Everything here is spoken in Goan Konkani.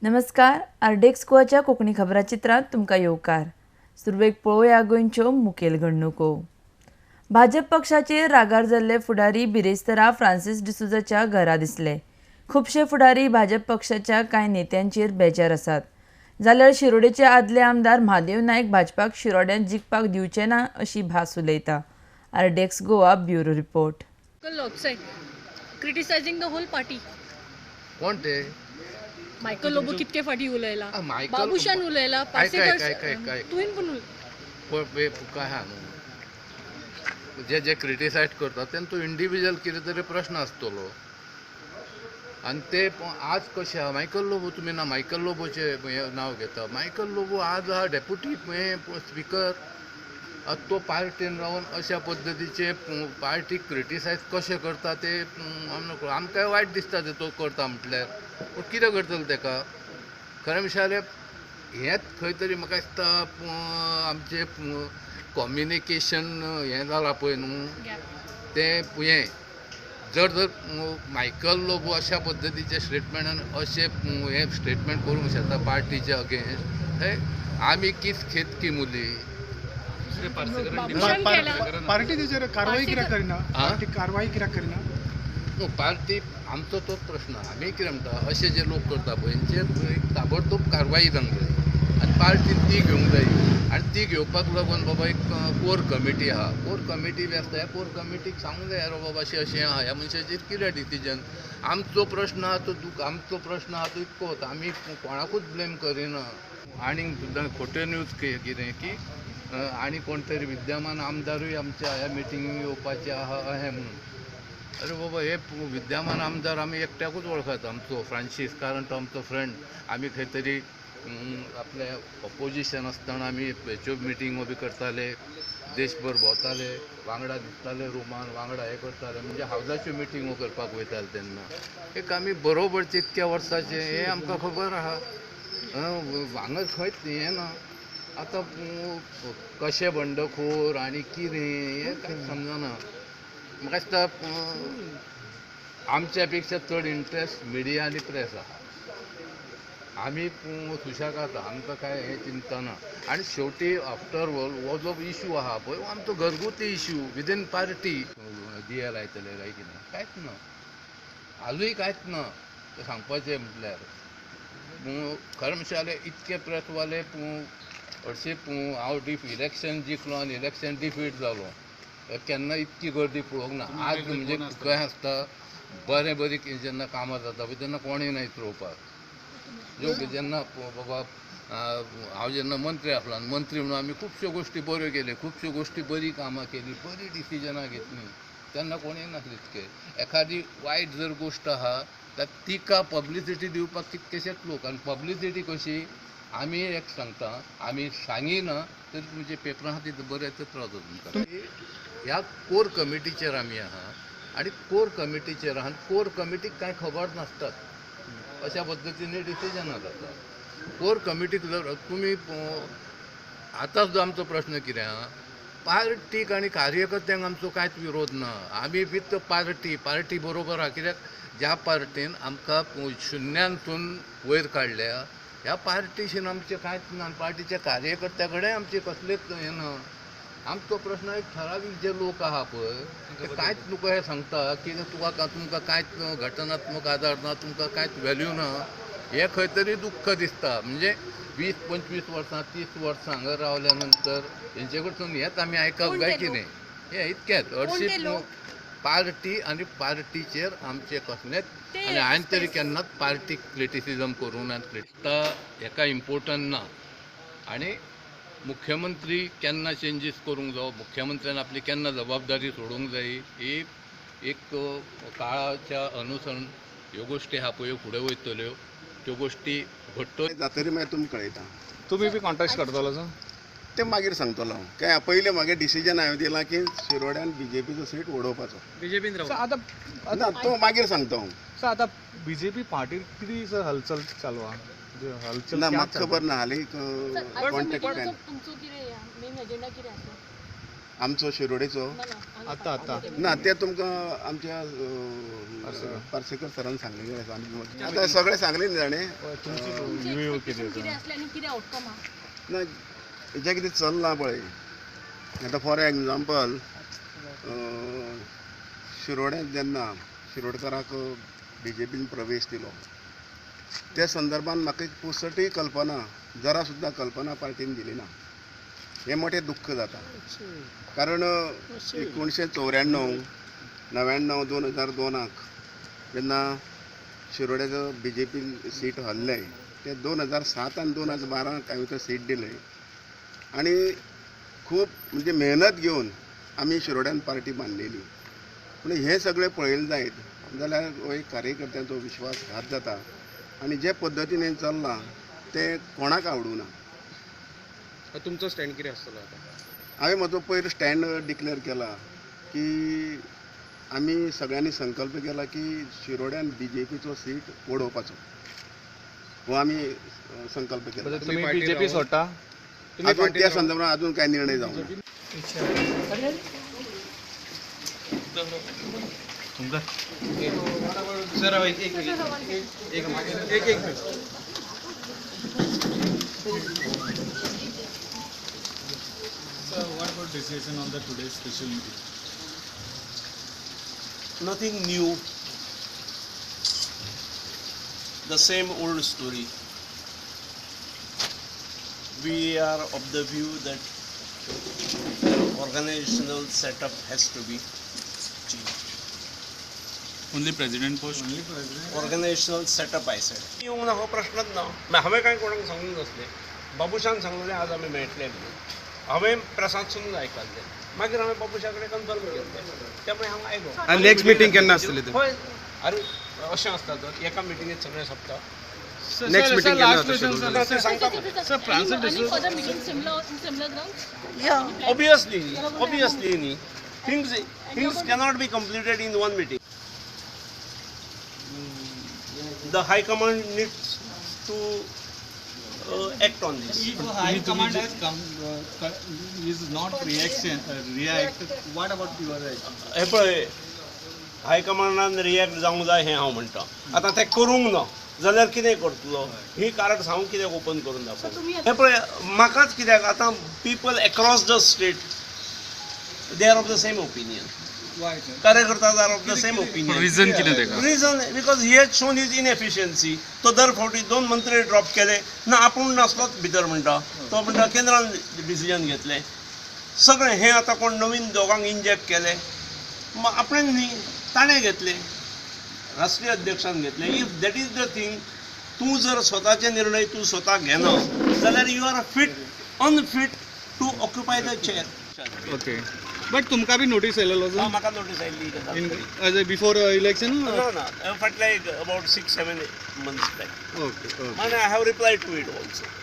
नमस्कार, आरडीएक्स गोवाच्या कोंकणी खबराचित्रांत तुमकां येवकार. सुरवेक पळोवया गोंयच्यो मुखेल घडणुको. भाजप पक्षाचेर रागार जाल्ले फुडारी बिरेस्तारा फ्रांसीस डिसोजाच्या घरा दिसले. खुबशे फुडारी भाजप पक्षाच्या कांय नेत्यांचेर बेजार आसात. जाल्यार शिरोडेचे आदले आमदार महादेव नायक भाजपाक शिरोड्यांत जिखपाक दिवचे ना अशी भास उलयता. RDX Goa bureau report. Outside criticizing the whole party. कोण ते? मायकल लोबो कितके फाटी उलयला, मायकल बाबूशान उलयला, ऐक, ऐक, ऐक, ऐक. तुवें पण काय आहा न्हू, जे जे क्रिटिसायज करता तेन्ना तूं इंडिविज्युअल कितें तरी प्रश्न आसतलो. आनी ते आज कशें आहा, मायकल लोबो, तुमी ना मायकल लोबोचें हें नांव घेता. मायकल लोबो आज आहा डेप्युटी हें स्पिकर. आतां तो पार्टीन रावन अशा पद्दतीचे पार्टीक क्रिटिसायज कशें करता ते आमकांय वायट दिसता ते तो करता म्हटल्यार. पूण कितें करतलो तेका? खरें म्हणल्यार हेंच खंय तरी म्हाका दिसता आमचें कम्युनिकेशन हें जालां पळय न्हू, तें हें जर जर मायकल लोबो अशा पद्दतीचे स्टेटमेंटान अशें हें स्टेटमेंट करूंक शकता पार्टीच्या अगेन्स्ट, थंय आमी किस खेत की मुली. बाबूशान केला. पार्टी तेजेर कारवाई कित्याक करिना? आ? पार्टी कारवाई कित्याक करिना? न्हू, पार्टी आमचो तोच प्रश्न. आमी कितें म्हणटा, अशे जे लोक करता पळय हेंचेर एक ताबडतोब कारवाई जावंक जाय आनी पार्टीन ती घेवंक जाय. आनी ती घेवपाक लागून बाबा एक कोर कमिटी आहा. कोर कमिटी बी आसता. ह्या कोर कमिटीक सांगूंक जाय, आरे बाबा, अशें अशें आहा, ह्या मनशाचेर कितें डिसिजन. आमचो प्रश्न आहा तो दुख, आमचो प्रश्न आहा तो इतकोच. आमी कोणाकूच ब्लेम करिना. आनीक सुद्दां खोट्यो न्यूज कितें की आनी कोण तरी विद्यमान आमदारूय आमच्या ह्या मिटिंगेक येवपाचे आहा अहें म्हणून. अरे बाबा, हे विद्यमान आमदार आमी एकट्याकूच वळखता, आमचो फ्रांसीस, कारण तो आमचो फ्रेंड. आमी खंय तरी आपले ऑपोजिशन आसतना आमी हेच्यो मिटिंगो बी करताले, देशभर भोंवताले, वांगडा न्हिदताले रुमान, वांगडा हें करताले, म्हणजे हावजाच्यो मिटिंगो करपाक वयताले तेन्ना. एक आमी बरोबरचे इतक्या वर्साचे हें आमकां खबर आहा. हांगा खंयच हें ना. आतां कशें बंडखोर आनी कितें हें कांयच समजना. म्हाका दिसता आमच्या पेक्षा चड इंट्रस्ट मिडिया आनी प्रेस आहा. आमी सुशेगाद, आमकां कांय हें चिंता ना. आनी शेवटी आफ्टर ऑल हो जो इशू आहा पळय हो आमचो घरगुती इशू विदीन पार्टी. दिया लायतले काय कितें, कांयच ना, आजूय कांयच ना तें सांगपाचें म्हटल्यार. खरें म्हणचे जाल्यार इतके प्रेसवाले हरशीं हांव इलेक्शन जिखलो आनी इलेक्शन डिफीट जालो, केन्ना इतकी गर्दी पळोवंक ना. आज म्हणजे खंय आसता बरें बरीं जेन्ना कामां जाता पळय तेन्ना कोणूय ना इतरोवपाक. जो जेन्ना बाबा हांव जेन्ना मंत्री आसलो आनी मंत्री म्हणून आमी खुबश्यो गोश्टी बऱ्यो केल्यो, खुबश्यो गोश्टी बरीं कामां केलीं, बरीं डिसिजनां घेतलीं, तेन्ना कोणूय नासले इतके. एखादी वायट जर गोश्ट आहा जाल्यार तिका पब्लिसिटी दिवपाक कितकेशेच लोक. आनी पब्लिसिटी कशी, आमी एक सांगता, आमी सांगिना तरी तुमचे पेपरां ती बरयतच रावता तुमकां. ह्या कोर कमिटीचेर आमी आहा आनी कोर कमिटीचेर आहा आनी कोर कमिटीक कांय खबर नासतात अशा पद्दतीन डिसिजनां जाता. कोर कमिटीक जर तुमी आतां सुद्दां आमचो प्रश्न कितें आहा, पार्टीक आनी कार्यकर्त्यांक आमचो कांयच विरोध ना. आमी विथ पार्टी, पार्टी बरोबर आहा. कित्याक ज्या पार्टीन आमकां शुन्यांतून वयर काडल्या ह्या पार्टीशीन आमचें कांयच ना. पार्टीच्या कार्यकर्त्या कडेन आमचें कसलेंच हें ना. आमचो प्रश्न एक ठरावीक जे लोक आहा पळय ते कांयच तुका हें सांगता की तुका तुमकां कांयच घटनात्मक आदार ना, तुमकां कांयच व्हॅल्यू ना, हें खंय तरी दुख्ख दिसता. म्हणजे 20-25 वर्सां 30 वर्सां हांगा रावल्या नंतर हेंचे कडसून हेंच आमी आयकप काय कितें, हें इतकेंच. हरशीं पार्टी आनी पार्टीचेर आमचें कसलेंच, आनी हांवें तरी केन्नाच पार्टीक क्रिटिसिजम करूंक ना. हेका इम्पोर्टंट ना. आनी मुख्यमंत्री केन्ना चेंजीस करूंक जावो, मुख्यमंत्र्यान आपली केन्ना जबाबदारी सोडूंक जाय, ही एक काळाच्या अनुसरण ह्यो गोश्टी आहा पळय फुडें वयतल्यो, त्यो गोश्टी घडटल्यो. जातरी मागीर तुमकां कळयता. तुमी बी कॉन्टेस्ट करतलो सर? तें मागीर सांगतलो हांव. काय पयलें म्हागे डिसिजन हांवें दिलां की शिरोड्यान बीजेपीचो सीट उडोवपाचो. बीजेपीन राव आतां ना तो मागीर सांगता हांव. सर आतां बीजेपी पार्टीर कितें सर हलचल चालू आहा? हलचल ना म्हाका खबर ना हालीं कॉन्टेक्ट. तुमचो कितें मेन एजेंडा कितें आसा? आमचो शिरोडेचो आतां आतां ना ते तुमकां आमच्या पार्सेकर सरान सांगलेलें आसा. आमी आतां सगळें सांगलें न्ही जाणें. तुमची तुमचें व्यू एक्सपेक्टेशन कितें कितें आसलें आनी कितें आउटकम आहा? ना, जें कितें चल्लां पळय आतां फॉर एग्जाम्पल शिरोड्यांत जेन्ना शिरोडकाराक बीजेपीन प्रवेश दिलो त्या संदर्भान म्हाका एक पुसटूय कल्पना, जरा सुद्दां कल्पना पार्टीन दिली ना. हें मोठें दुख्ख जाता, कारण 1994 99 2002 जेन्ना शिरोड्याचो बीजेपीन सीट हरलें ते 2007 आनी 2012 हांवें तो सीट दिलें आनी खूब म्हणजे मेहनत घेवन आमी शिरोड्यान पार्टी बांदलेली. पूण हें सगळें पळयलें जायत जाल्यार हो एक कार्यकर्त्यांचो विश्वासघात जाता आनी जे पद्दतीन हें चल्लां तें कोणाक आवडूं ना. तुमचो स्टँड कितें आसतलो आतां? हांवें म्हजो पयर स्टँड डिक्लेअर केला की आमी सगळ्यांनी संकल्प केला की शिरोड्यान बीजेपीचो सीट वडोवपाचो, हो आमी संकल्प केला. तुमी बीजेपी सोडटा? अजून त्या संदर्भात अजून काय निर्णय जावंक ना. Sir, what about decision on the today's special meeting? Nothing new. The same old story. We are of the view that the organizational setup has to be changed. Only president post? Only president. Organizational setup, I said. येवंक ना हो प्रश्नच ना. हांवें कांय कोणाक सांगूंक नासलें, बाबूशान सांगलें आज आमी मेळटले म्हणून. हांवें प्रेसांतसून आयकल्लें, मागीर हांवें बाबूशा कडेन कन्फर्म केल्लें, त्यामुळे हांव आयलो. आनी नेक्स्ट मिटींग केन्ना आसतली? हय, अरे अशें आसता तर एका मिटिंगेत सगळें सोंपता. नेक्स्ट मिटींग केन्ना? ते सांगता. Sir, Francis Any D'Souza further meeting similar in similar grounds? Obviously, obviously न्ही, things cannot be completed in one meeting. The high command needs to act on this. If high command has come, is not reaction, react, what about your reaction? हे पळय, हायकमांडान रिएक्ट जावंक जाय हें हांव म्हणटा. आतां तें करूंक ना जाल्यार कितें करतलो? ही कार्ड हांव कित्याक ओपन करून दाखोवं? हें पळय, म्हाकाच कित्याक आतां people across the state they are of the same opinion. Why, sir? कार्यकर्ता are of the same opinion. Reason कितें तेका? Reason because he has shown his inefficiency. तो दर फावटी 2 मंत्री ड्रॉप केले ना, आपूण नासलोच भितर म्हणटा तो, म्हणटा केंद्रान डिसिजन घेतलें सगळें. हें आतां कोण नवीन दोगांक इंजेक्ट केलें, आपणें न्ही ताणें घेतलें, राष्ट्रीय अध्यक्षान घेतलें. If that is the thing, तूं जर स्वताचे निर्णय तूं स्वता घेना जाल्यार you are fit unfit to occupy the chair. Okay, but तुमकां बी नोटीस आयलेलो? म्हाका नोटीस आयिल्ली बिफोर इलेक्शन? ना ना, फाटल्या एक अबाउट 6-7 months back. Okay. आनी I have reply to it also.